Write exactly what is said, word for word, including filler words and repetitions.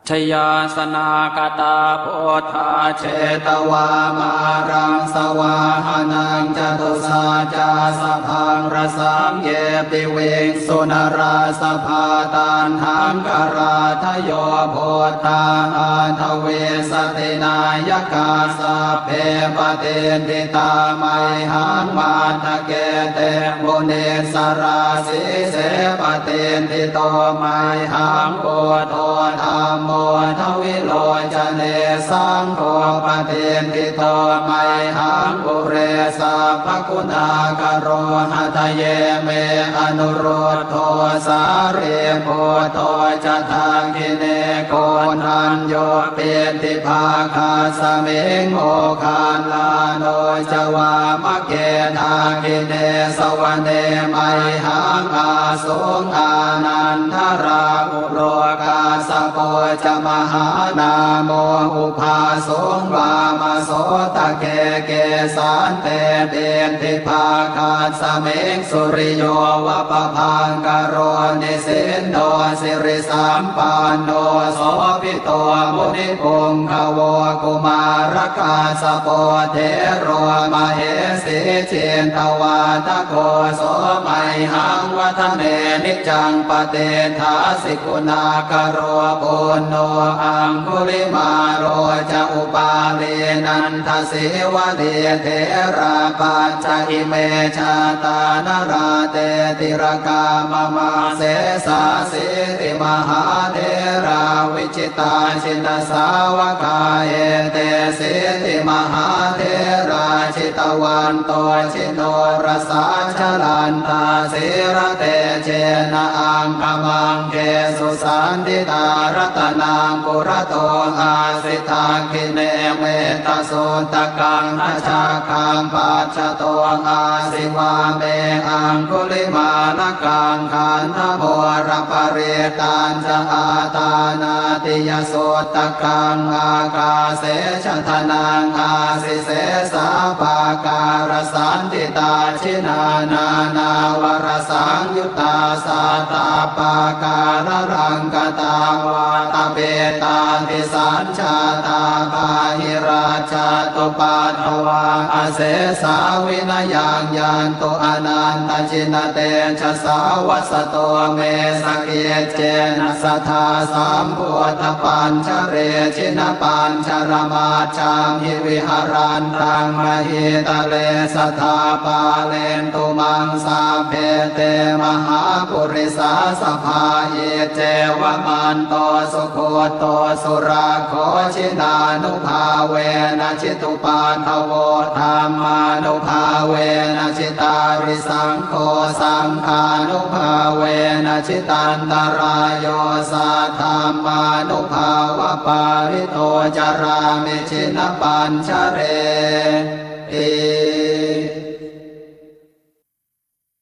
Jayāsanāgatā buddhā jetvā māraṃ savāhanaṃ, catusaccāsabhaṃ rasaṃ ye piviṃsu narāsabhā. Taṇhaṅkarādayo buddhā aṭṭhavīsati nāyakā, sabbe patiṭṭhitā mayhaṃ matthake te munissarā. Sīse patiṭṭhito mayhaṃ buddho dhammo dvilocane, saṅgho patiṭṭhito mayhaṃ ure sabbaguṇākaro. Hadaye me anuruddho sārīputto ca dakkhiṇe, koṇḍañño piṭṭhibhāgasmiṃ moggallāno ca vāmake. Dakkhiṇe savane mayhaṃ āsuṃ ānandarāhulo, kassapo ca mahānāmo ubhāsuṃ vāmasotake. Kesante piṭṭhibhāgasmiṃ suriyo va pabhaṅkaro, nisinno sirisampanno sobhi to munipuṅgavo. Kumārakassapo thero mahesī cittavādako, so mayhaṃ vadane niccaṃ patiṭṭhāsi guṇākaro. Puṇṇo aṅgulimālo ca upālī nandasīvalī, therā pañca ime jātā nalāṭe tilakā mama. Sesāsīti mahātherā vi jitā jinasāvakā, etesīti mahātherā jitavanto jinorasā, jalantā sīlatejena aṅgamaṅgesu saṇṭhitā. Ratanaṃ purato āsi dakkhiṇe mettasuttakaṃ, dhajaggaṃ pacchato āsi vāme aṅgulimālakaṃ. Khandhamoraparittañ ca āṭānāṭiyasuttakaṃ, ākāse chadanaṃ āsi sesā pākārasaṇṭhitā. Jinā nānāvarasaṃyuttā sattappākāralaṅkatā, vātapittādisañ jātā bāhirajjhattupaddavā, asesā vinayaṃ yantu anantajinatejasā. Vasato me sakiccena sadā sambuddhapañjare, jinapañjaramajjhamhi viharantaṃ mahītale, sadā pālentu maṃ sabbe te mahāpurisāsabhā. Iccevamanto sugutto surakkho, jinānubhāvena jitupaddavo, dhammānubhāvena jitārisaṅgho, saṅghānubhāvena jitantarāyo, saddhammānubhāvapālito carāmi jinapañjareti.